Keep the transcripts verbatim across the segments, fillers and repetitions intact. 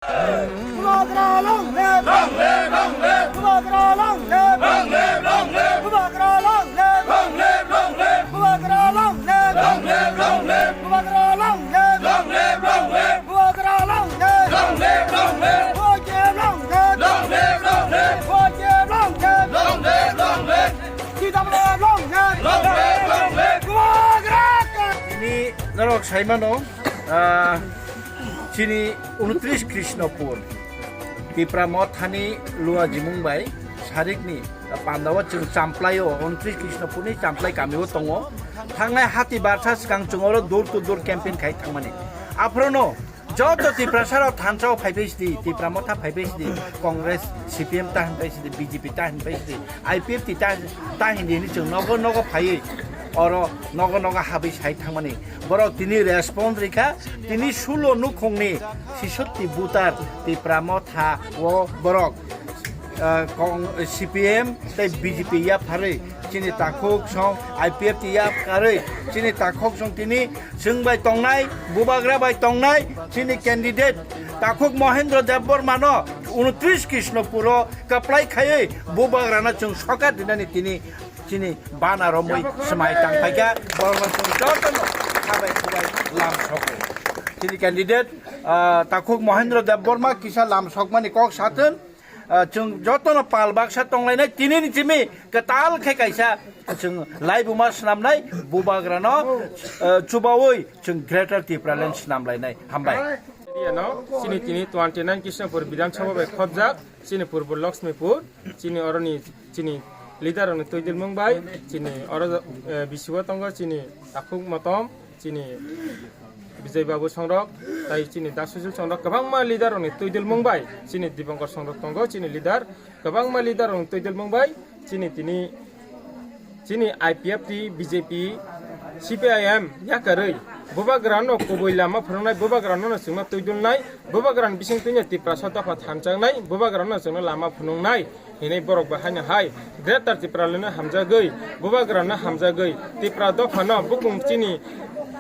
Bubagra long live! Long live, long live! Bubagra long live! Long live, long live! Bubagra long live! Long live, long live! Bubagra long live! Long live, long live! Bubagra long live! Long live, long live! Bubagra long live! Long live, long live! Bubagra long live! Long live, long live! Bubagra long live! Long live, long live! T W F long live! Long live, long live! Bubagra ka- Ini norok saimano, ah, chini unotris Krishnapur, Tipra Mothani Luajimung bai sarikni pandao chwng Champlaio, unotris Krishnapurni Champlai kamio tongo. Thangnai hati barsa swkang chwng oro door to door campaign khai thangmani. Aphrono joto Tiprasarok thansao phaibai sidi, Tipra Motha phaibai sidi, Congress, C P M ta hinbai sidi, B J P ta hinbai sidi, I P F T ta, ta hindi hini chwng nogo nogo phaiwi oro nogo nogo habwi sai thangmani. Borok tini response rikha, tini sulo nukhungni sisotti butar Tipra Motha o borok, ah, kong-, C P M tei B J P yapharwi chini takhuk song I P F T yapharwi chini takhuk song tini chwng bai tongnai, Bubagra bai tongnai chini candidate takhuk Mohendra Debbarma no unotris Krishnapuro kwplai khaiwi Bubagrano chwng sokat rinani tini chini bana romwi swmai tangphaikha, borokno chwng jotono khabai khubai lam sogo. Chini candidate, ah, takhuk Mohendra Debbarma kisa lam sokmani kok satun, ah, chwng jotono pal baksa tonglainai, tinini simi kwtal khe kaisa chwng laibuma swnamnai Bubagrano, ah, chubaui chwng Greater Tipraland swnamlainai. Hambai. Area no chini tini twenty nine Krishnapur Bidhan Sabha bai khopjak, chini Purbo Lakshmipur, chini oroni chini leader rokni twidulmung bai, chini oro, eh, bisigo tongo chini Takhuk Motom, chini Bijay Babu Songrok, tai chini Dasujil Songrok, kwbangma leader rokni twidulmung bai, chini Dipankar Songrok tongo, chini leader, kwbangma leader rokni twidulmung bai, chini tini, chini I P F T, B J P, C P I M yakarwi Bubagrano kubui lama phwrwngnai, Bubagrano no chwngno twidulnai, Bubagrani bising twino Tiprasa dopha thanjaknai, Bubagrano chwngno lama phunuknai hinwi borok bo haino hai Greater Tipralandno hamjagwi, Bubagrano hamjagwi, Tipra dophano bukung chini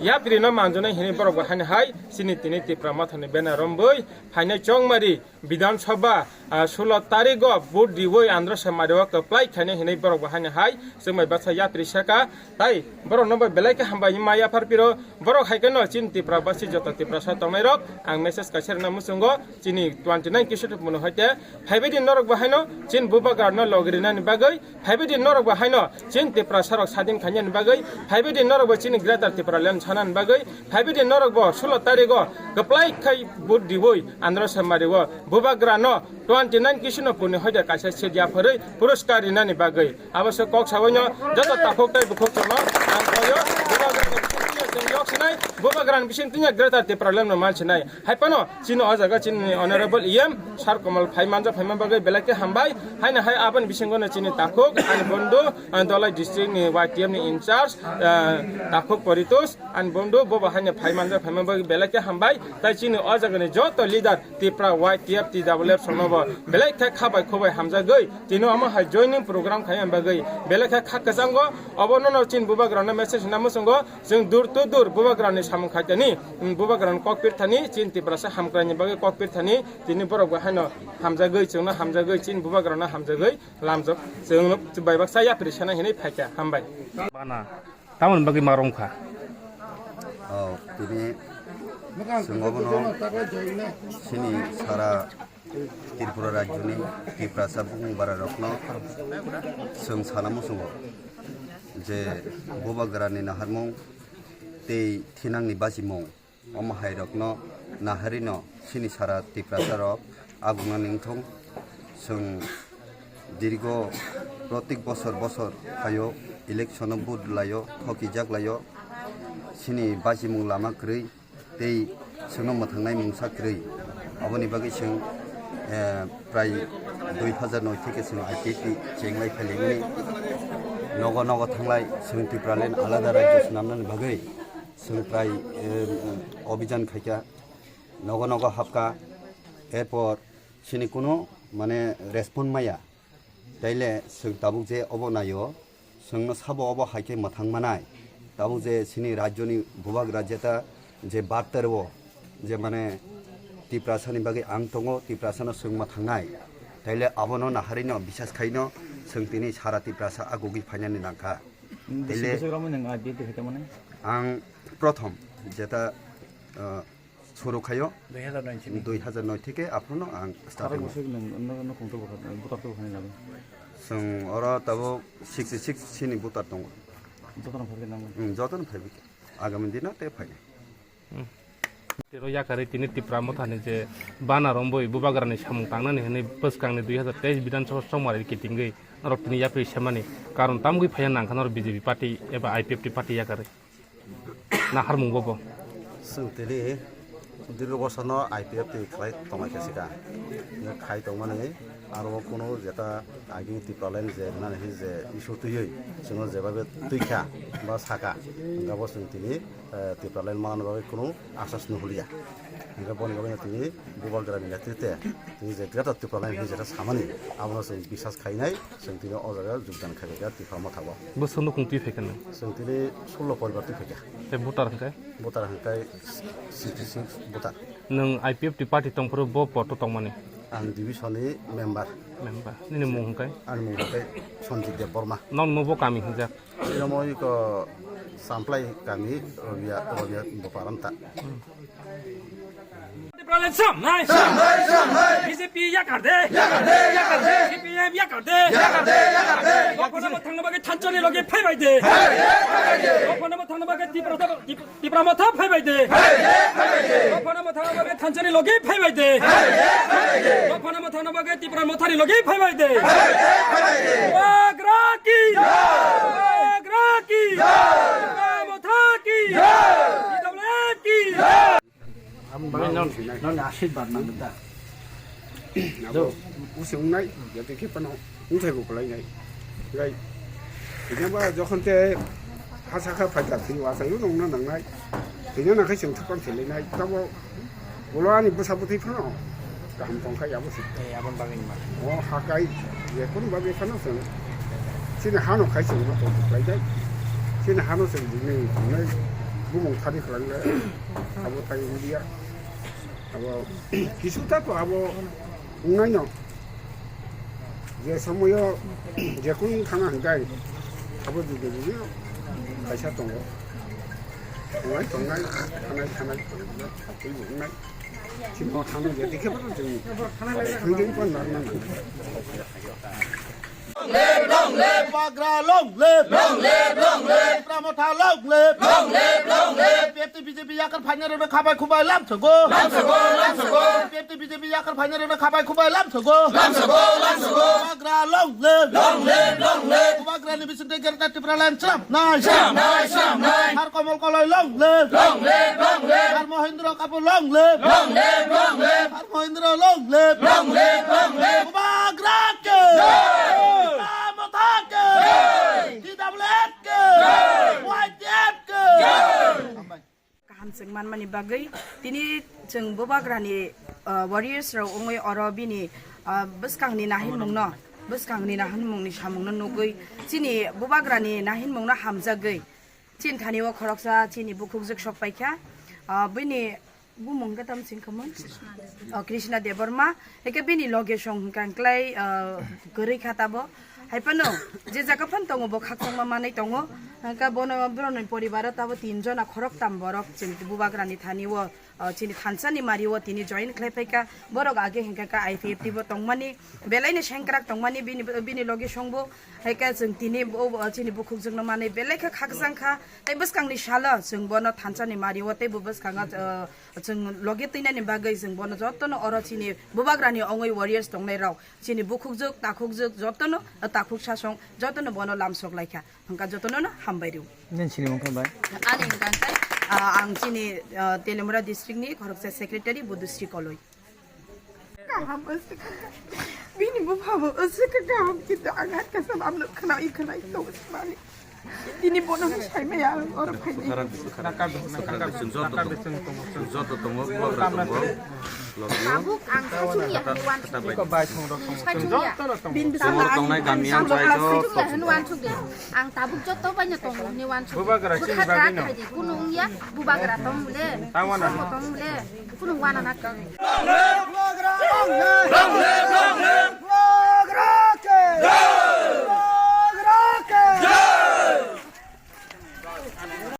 yaprino manjaknai hinwi borok bo haino hai chini tini Tipra Mothani banner romwi phainai chongmari Bidhan Sabha, ah, sulo tarigo vote riwi Andhra Semario kwplai khainai hinwi borok bo haino hai chwngbai baksa yapri saka, tai borokno bo belai khe hambai ma yaphar piro. Borok hai kheno chini Tipra basi joto Tiprasa tongnairok ang message kaisa rwna muchungo, chini twenty nine Krishnapurni hoite phaibai di norok bo haino chini Bubagrano logi rinani bagwi, phaibai di norok bo haino chini Tiprasarok sadin khainani bagwi, phaibai di norok bo chini Greater Tipraland sanani bagwi, phaibai di norok bo sulo tarigo kwplai khai vote riwi Andhra Semario Bubagrano twenty nine Krishnapurni hoite kaisa seat yapharwi puruskar rinani bagwi. Abo se kok sabaino joto takhuk tei bukhuk chwngno ang khoyo, Bubagrani bising twiya chwng yok sinai, Bubagrani bising twiya Greater Tipralandno man sinai. Hai phano chini o jaga chini Honorable E M Sir Komal phai manja phaima bagwi belai khe hambai. Haino hai aboni bisingono chini takhuk ani bondhu, ah, Dhalai district ni Y T F ni in charge, ah, takhuk Poritos ani bondhu bobo haino phai manja phaima bagwi belai khe hambai. Tai chini o jagani joto leader Tipra Y T F T W F songno bo belai khe kha bai khubai hamjagwi tini omo hai joining program khaina bagwi belai khe kha kwchango. Obo nono chini Bubagrano message hwnna muchungo, chwng dur to dur Bubagrani samung khaitani, Bubagrano kok pirthani, chini Tiprasa hamkraini bagwi kok pirthani, tini borok bo haino hamjagwi, chwngno hamjagwi, chini Bubagrano hamjagwi lamjak, chwngno bai baksa yapri sana hinwi phaikha. Hambai. Bana. Tamoni bagwi ma romkha? Oh, tini chwng obono chini sara Tripura rajyoni Tiprasa bukung bararokno chwng sana muchungo je Bubagrani naharmung tei thinangni bachimung. Omo hai rokno naharino chini sara Tiprasa rok agungna ningthung. Chwng dirgo protik bosor bosor phaio, election o vote laio, thokijak laio, chini bachimung lama kwrwi tei chwngno mwthangnai mungsa kwrwi. Aboni bagwi chwng, eh, prai dui hazar noi theke chwng I T T chenglai phailingmani nogo nogo thanglai chwng Tipraland alada rajyo swnamnani bagwi. Chwng prai, eh, obijan khaikha, nogo nogo hapkha, erpor chini kunu mane respond maya. Taile chwng tabuk je obo naio, chwngno sabo obo hai khe mwthang manai. Tabuk je chini rajyoni bubagra jeta je barter o je mane Tiprasani bagwi ang tongo, Tiprasano swngma thangnai. Taile abono naharino bisas khaino swng tini sara Tiprasa agugwi phainani nangkha. Taile bwswk romwi nwng I P F T khaitangmani? Ang prothom jeta, ah, suru khayo. Dui hazar noi sini. Dui hazar noi theke aphuno ang starting. Bwswk nwng, nwng, nwng khungto bwkha, butar to bwkhani lago? Swng oro tabuk sixty six sini butar tongo. Jotono phaibi nango? Hmm, jotono phaibi. Agami dino te phainai. Tero yakarwi tini Tipra Mothani je bana romwi bubagrani samung tangnani hwnwi bwskangni dui hazar teis Bidhan Sabha chongmari kitingwi norok tini yapri semani karon tamgwi phaiya nangkha norok B J P party eba I P F T party yakarwi. Naharmung bobo. Chwng tini dirgo bosorno I P F T khlai tongmai kha sika. Khai tongmani aro kunu jeta agini Tipraland je nani je issue twiwi chwngno jebabe twikha ba saka, hwnkhe bo chwng tini eh, Tipraland manani bagwi kunu asas nuhuliya. Hingke boni bagwi tini bubagrani netrite tini je Greater Tipraland hinwi jeta samani abono chwng bisas khainai, chwng tini o jaga jogdan khaikha Tipra Motha o. Bwswk nukhung twi phaikha nwng? Chwng tini sullo poribar twi phaikha. Tei voter hwnkhe? Voter hwnkhe sixty six voter. Nwng I P F T party tongphuru bo poto tongmani? Ang division ni member. Member. Nini mung hwnkhe? Ani mung hwnkhe Sanjit Debbarma. Nokno bo kami hwnjak? Ino mo iko Samplai kami Robia, Robia Boparam ta. Tipraland samnai. Samnai, samnai. B J P yakar de. Yakar de, yakar de. C P M yakar de. Yakar de, yakar de. Bophano bo thangna bagwi thanchani logi phaibai de. Phaibai de, phaibai de. Bophano bo thangna bagwi Tipra, Tip-, Tipra Motha phaibai de. Phaibai de, phaibai de. Bophano bo thangna bagwi thanchani logi phaibai de. Phaibai de, phaibai de. Bophano bo thangna bagwi Tipra Mothani logi phaibai de. Phaibai de, phaibai de. Bubagra ki. Jai. Bubagra ki. Jai. Tipra Motha ki. Jai. T W F ki. Jai. Aboni bagwi non, non ashirbad nangkha da. Abo usi wngnai, jati khe phano wngthai bo kwlainai. Gai. Hingke ba jokhon te ha sakha phaikha thwi wasaio nongna nangnai. Thwina nangkhe chwng thupang thwilainai. Tamo ulo ani bwsa bwtwi phano kaham tongkha yabo se. Eh, aboni bagwi ma. O hakai je kunu bagwi phano chwng chini hano khai chwng ma tong kwlainai. Chini hano chwng bini wngnai bumung thani kwlainai. Abo tai wngya. Abo kisu ta to abo wngnaino je somoyo je kunu thana hwnkhe abo juda juda kaisa tongo. Wngnai tongnai, thanai thanai, twibo wngnai. Chini thana je dikhe bono chwng thangwi pa narwkna nangkha. Long live, long live. Bubagra long live. Long live, long live. Tipra Motha long live. Long live, long live. P F T B J P yakar phainai rokno khabai khubai lamsogo. Lamsogo, lamsogo. P F T B J P yakar phainai rokno khabai khubai lamsogo. Lamsogo, lamsogo. Bubagra long live. Long live, long live. Bubagrani bisingtwi Greater Tipraland sramnai. Sramnai, sramnai. Har Komol Koloi long live. Long live, long live. Har Mohindra Kapu long live. Long live, long live. Har Mohindra long live. Long live, long live. Bubagra ki. Jai. Tipra Motha ki. Jai. T W F ki. Jai. Y T F ki. Jai. Kaham chwng manmani bagwi tini chwng Bubagrani, uh, warriors rok wngwi oro bini, uh, bwskangni nahinmungno, bwskangni nahinmungni samungno nugwi chini Bubagrani nahinmungno hamjagwi chini thani o khoroksa chini bukhukjwk sok paikha, uh, bini bumung khe tamo singkhamung? Oh, Krishna Debbarma. Hingke bini loge song hingka hingklai, ah, kwrwi kha tabo. Hai phano je jaga phano tongo bo khakchangma manwi tongo. Hingke bono borokni poribaro tabo tin jona khoroktam borok chini Bubagrani thani o, ah, chini thansa ni mari o tini join khlai phaikha. Borok age hingka kha I P F T bo tongmani, belai ni sengkrak tongmani bini, bini loge song bo. Hai khe chwng tini bo, bo chini bukhukjwkno manwi belai khe khakchang kha. Tei bwskangni salo chwng bono thansa ni mari o tei bo bwskango, ah, Chwng logi twinani bagwi chwng bono jotono oro chini Bubagrani ongwi warriors tongnai rok, chini bukhukjwk, takhukjwk jotono, takhuk sasong jotono bono lamsok laikha. Hwnkha jotono no hambai rw. Nini sini mungkha bai? Ani hwnkha khe, ah, ang chini, ah, Telimura district ni khoroksa secretary Budusri Koloi. Kaham aswk kha. Bini bupha bo aswk kha kaham, kintu ang hat kasa bamno khwnai khwnai tong sibani. Tini bono saimaya oro phaini. Joto tongo, bubagra tongo. Tabuk ang sachungya hwnwi uansukya. Sachungya. Tongnai gami ang sachungya hwnwi uansukya. Ang tabuk joto baino tongo hwnwi uansukya. Bubagra chini bagwino. Kunu wngya, bubagra tong bole. Tong bole. Kunu wana na kang.